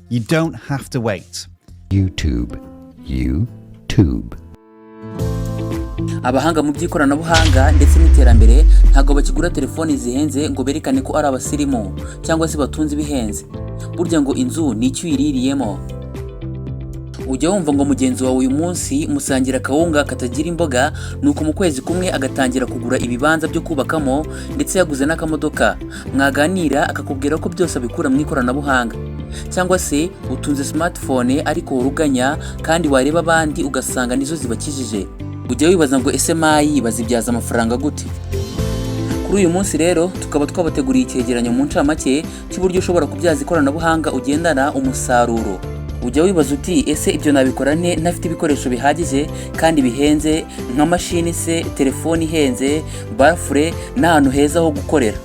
You don't have to wait. YouTube. Abahanga mu by'ikoranabuhanga ndetse n'iterambere ntago bakigura telefoni zihenze ngo berekane ko ari abasirimu cyangwa se batunze ibihenze. Burya ngo inzu ni icyo uyiririyemo. Ujya wumva ngo mugenzi wawe uyu munsi musangira kawunga katagira imboga, nuko mu kwezi kumwe agatangira kugura ibibanza byo kubakamo ndetse yaguze n'akamodoka. Mwaganira akakubwira ko byose abikura mu ikoranabuhanga. Cyangwa se utunze smartphone ariko uruganya kandi wareba abandi ugasanga nizo zibakijije. Ujya wibaza ngo ese mayi bazibyaza amafaranga gute? Kuri uyu munsi rero tukaba twabateguriye icyegeranyo mu ncamake cy'uburyo ushobora kubyaza ikoranabuhanga ugendana umusaruro. Ujya wibaza uti ese ibyo nabikora nte ntafite ibikoresho bihagije kandi bihenze nka mashini se, telefoni ihenze, bafure n'ahantu heza ho gukorera.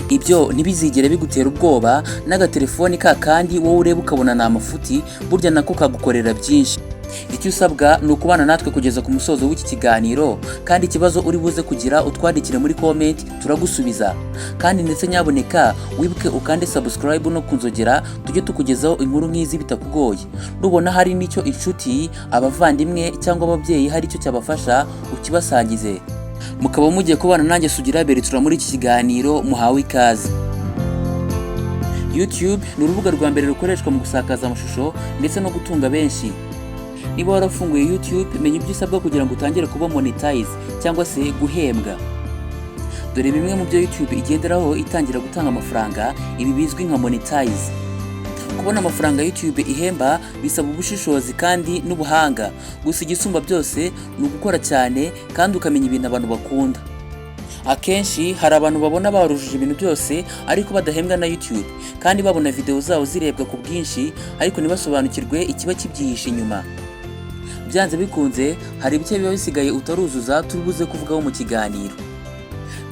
Ibyo ntibizigere bigutera ubwoba, n'agatelefoni ka kandi wowe ureba ukabona na amafuti burya nako kagukorera byinshi. Icyo usabwa ni ukubana natwe kugeza ku musozo w'iki kiganiro, kandi ikibazo uri buze kugira utwandikire muri comment turagusubiza. Kandi ndetse nyaboneka wibuke ukande subscribe no kunzogera tujye tukugezaho inkuru nk'izi bitakugoye. Nubona hari n'icyo inshuti, abavandimwe cyangwa ababyeyi hari icyo cyabafasha ukibasangize. Mukaba mugiye kubana nanjye Sugira BERTRAND muri iki kiganiro, muhawe ikaze. YouTube ni urubuga rwa mbere rukoreshwa mu gusakaza amashusho ndetse no gutunga benshi. Niba warafunguye YouTube, menya ibyo usabwa kugira ngo utangire kuba monetize cyangwa se guhembwa. Dore bimwe mu byo YouTube igenderaho itangira gutanga amafaranga, ibi bizwi nka monetize. Kubona amafaranga YouTube ihemba bisaba ubushishozi kandi n'ubuhanga. Gusa igisumba byose ni ugukora cyane kandi ukamenya ibintu abantu bakunda. Akenshi hari abantu babona barujuje ibintu byose ariko badahembwa na YouTube, kandi babona video zabo zirebwa ku bwinshi ariko ntibasobanukirwe ikiba kibyihishe inyuma. Byanze bikunze hari ibice biba bisigaye utaruzuza turubuze kuvugaho mu kiganiro.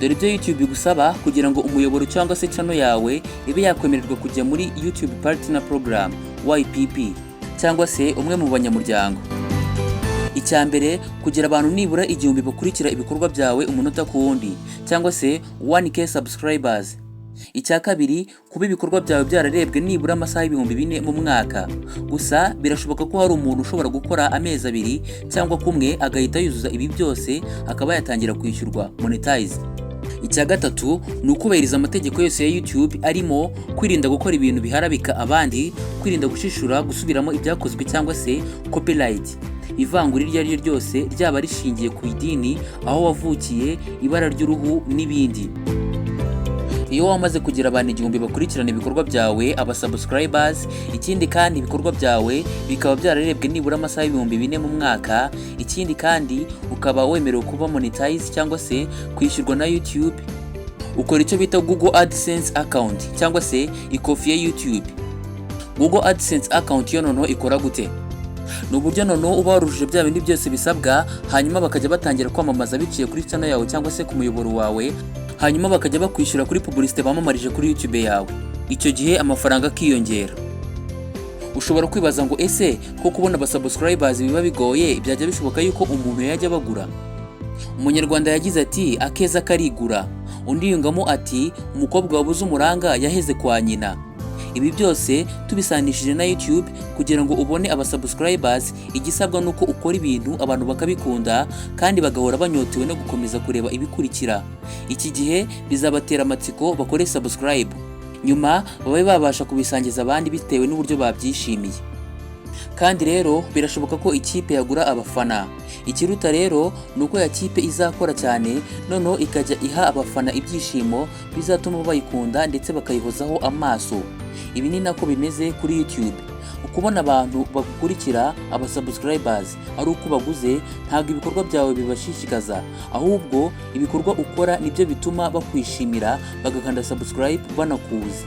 Dore ibyo YouTube igusaba kugira ngo umuyoboro cyangwa se channel yawe ibe yakwemererwa kujya muri YouTube Partner Program YPP cyangwa se umwe mu banyamuryango. Icyambere, kugira abantu nibura 1000 bakurikira ibikorwa byawe umunota ku wundi cyangwa se 1k subscribers. Icya kabiri, kuba ibikorwa byawe byararebwe nibura amasaha 4000 mu mwaka. Gusa birashoboka ko hari umuntu ushobora gukora amezi 2 cyangwa kumwe agahita yuzuza ibi byose akaba yatangira kwishyurwa monetize. Icya gatatu, ni ukubahiriza amategeko yose ya YouTube arimo kwirinda gukora ibintu biharabika abandi, kwirinda gushishura gusubiramo ibyakozwe cyangwa se copyright. Ivangura iryo ari ryo ryose ryaba rishingiye ku idini, aho wavukiye, ibara ry'uruhu n'ibindi. Iyo wamaze kugira abantu 1000 bakurikirana ibikorwa byawe aba subscribers, ikindi kandi ibikorwa byawe bikaba byararebwe nibura amasaha 4000 mu mwaka, ikindi kandi ukaba wemerewe kuba monetize cyangwa se kwishyurwa na YouTube, ukora icyo bita Google AdSense account cyangwa se ikofi ya YouTube. Google AdSense account yo noneho ikora gute? Ni uburyo noneho uba warujuje bya bindi byose bisabwa, hanyuma bakajya batangira kwamamaza biciye kuri channel yawe cyangwa se ku muyoboro wawe, hanyuma bakajya bakwishyura kuri publicité bamamarije kuri YouTube yawe. Icyo gihe amafaranga akiyongera. Ushobora kwibaza ngo ese ko kubona aba subscribers biba bigoye, byajya bishoboka yuko umuntu yajya bagura? Umunyarwanda yagize ati akeza karigura. Undi yungamo ati umukobwa wabuze umuranga yaheze kwa nyina. Ibi byose tubisanishije na YouTube kugira ngo ubone aba subscribers, igisabwa nuko ukora ibintu abantu bakabikunda kandi bagahora banyotewe no gukomeza kureba ibikurikira. Iki gihe bizabatera amatsiko bakore subscribe, nyuma babe babasha kubisangiza abandi bitewe n'uburyo babyishimiye. Kandi rero birashoboka ko ikipe yagura abafana. Ikiruta rero nuko ya kipe izakora cyane, noneho ikajya iha abafana ibyishimo bizatuma bayikunda ndetse bakayihozaho amaso. Ibi ni nako bimeze kuri YouTube. Ukubona abantu bagukurikira aba subscribers ari uko baguze, ntabwo ibikorwa byawe bibashishikaza, ahubwo ibikorwa ukora nibyo bituma bakwishimira bagakanda subscribe banakuza.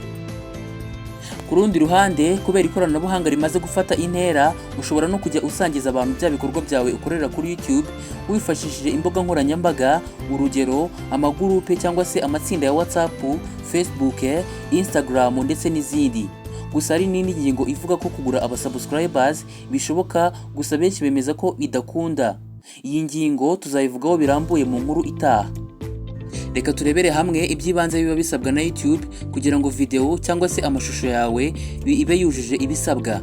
Ku rundi ruhande, kubera ikoranabuhanga rimaze gufata intera, ushobora no kujya usangiza abantu bya bikorwa byawe ukorera kuri YouTube wifashishije imbuga nkoranyambaga, urugero amagurupe cyangwa se amatsinda ya WhatsApp, Facebook, Instagram ndetse n'izindi. Gusa hari n'indi ngingo ivuga ko kugura aba subscribers bishoboka, gusa benshi bemeza ko idakunda. Iyi ngingo tuzayivugaho birambuye mu nkuru itaha. Reka turebere hamwe iby'ibanze biba bisabwa na YouTube kugira ngo video cyangwa se amashusho yawe ibe yujuje ibisabwa.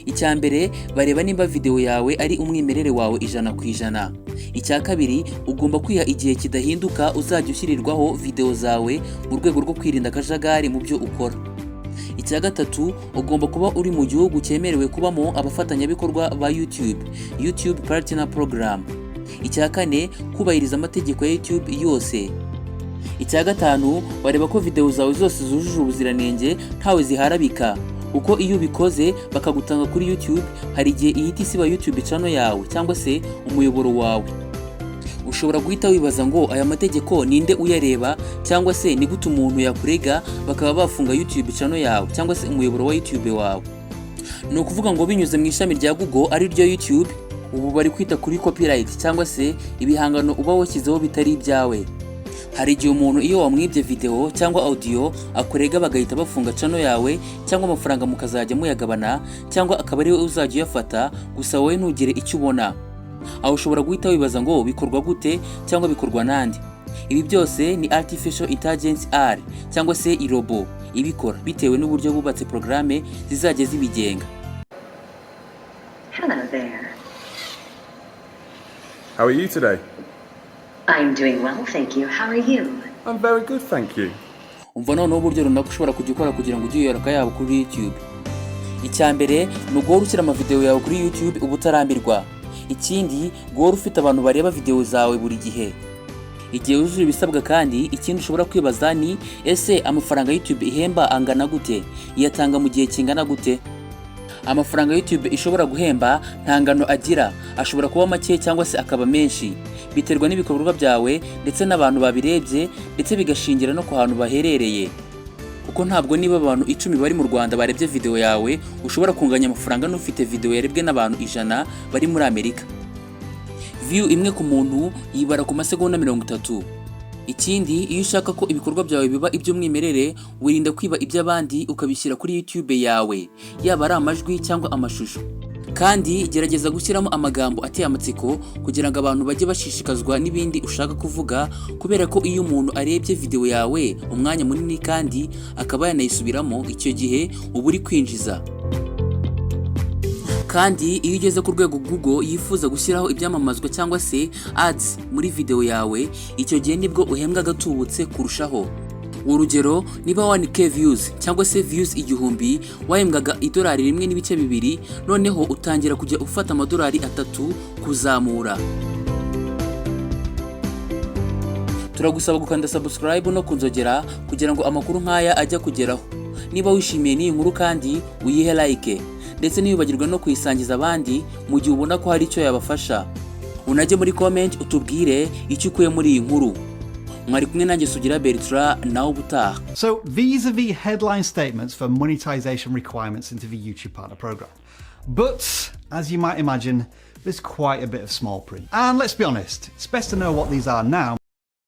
Icya mbere, bareba nimba video yawe ari umwimerere wawe 100%. Icya kabiri, ugomba kwiha igihe kidahinduka uzajya ushyirirwaho video zawe mu rwego rwo kwirinda akajagari mu byo ukora. Icya gatatu, ugomba kuba uri mu gihugu cyemerewe kubamo abafatanyabikorwa ba YouTube Partner Program. Icya kane, kubahiriza amategeko ya YouTube yose. Icya gatanu, bareba ko video zawe zose zujuje ubuziranenge ntawe ziharabika. Uko iyo ubikoze bakagutanga kuri YouTube, hari igihe ihita isiba YouTube channel yawe cyangwa se umuyoboro wawe. Ushobora guhita wibaza ngo aya mategeko ninde uyareba cyangwa se ni gute umuntu yakurega bakaba bafunga YouTube channel yawe cyangwa se umuyoboro wa YouTube wawe. Ni ukuvuga ngo binyuze mu ishami rya Google ari ryo YouTube, ubu bari kwita kuri copyright cyangwa se ibihangano uba washyizeho bitari ibyawe. Hari igihe umuntu iyo wamwibye video cyangwa audio akurega bagahita bafunga channel yawe cyangwa amafaranga mukazajya muyagabana cyangwa akaba ari we uzajya uyafata, gusa wowe ntugire icyo ubona. Aho ushobora guhita wibaza ngo bikorwa gute cyangwa bikorwa nande. Ibi byose ni artificial intelligence AI cyangwa se irobo ibikora bitewe n'uburyo bubatse programme zizajya zibigenga. Hello there. How are you today? I'm doing well, thank you. How are you? I'm very good, thank you. Umva noneho uburyo runaka ushobora kujya ukora kugira ngo ujye uyaraka yabo kuri YouTube. Icya mbere ni uguhora ushyira amavideo yawe kuri YouTube ubutarambirwa. Ikindi, guhora ufite abantu bareba video zawe buri gihe. Igihe wujuje ibisabwa kandi, ikindi ushobora kwibaza ni ese amafaranga YouTube ihemba angana gute? Iyatanga mu gihe kingana gute? Amafaranga YouTube ishobora guhemba nta ngano agira, ashobora kuba make cyangwa se akaba menshi. Biterwa n'ibikorwa byawe ndetse n'abantu babirebye, ndetse bigashingira no ku hantu baherereye. Kuko ntabwo niba abantu 10 bari mu Rwanda barebye video yawe ushobora kunganya amafaranga n'ufite video yarebwe n'abantu 100 bari muri Amerika. View imwe ku muntu yibara ku masegonda 30. Ikindi, iyo ushaka ko ibikorwa byawe biba iby'umwimerere, wirinda kwiba iby'abandi ukabishyira kuri YouTube yawe, yaba ari amajwi cyangwa amashusho. Kandi gerageza gushyiramo amagambo ateye amatsiko kugira ngo abantu bajye bashishikazwa n'ibindi ushaka kuvuga, kubera ko iyo umuntu arebye video yawe umwanya munini kandi akaba yanayisubiramo, icyo gihe uba uri kwinjiza. Kandi iyo ugeze ku rwego Google yifuza gushyiraho ibyamamazwa cyangwa se ads muri video yawe, icyo gihe nibwo uhembwa gatubutse kurushaho. Urugero, niba 1k views cyangwa se views 1000 wahembwaga $1.2, noneho utangira kujya ufata $3 kuzamura. Turagusaba gukanda subscribe no kunzogera kugira ngo amakuru nk'aya ajya kugeraho. Niba wishimiye n'iyi nkuru kandi uyihe like, ndetse niyubagirwa no kuyisangiza abandi mu gihe ubona ko hari icyo yabafasha. Unajye muri comment utubwire icyo ukuye muri iyi nkuru. Mwari kumwe nanjye SUGIRA BERTRAND, nawe ubutaha. So these are the headline statements for monetization requirements into the YouTube Partner Program. But as you might imagine, there's quite a bit of small print. And let's be honest, it's best to know what these are now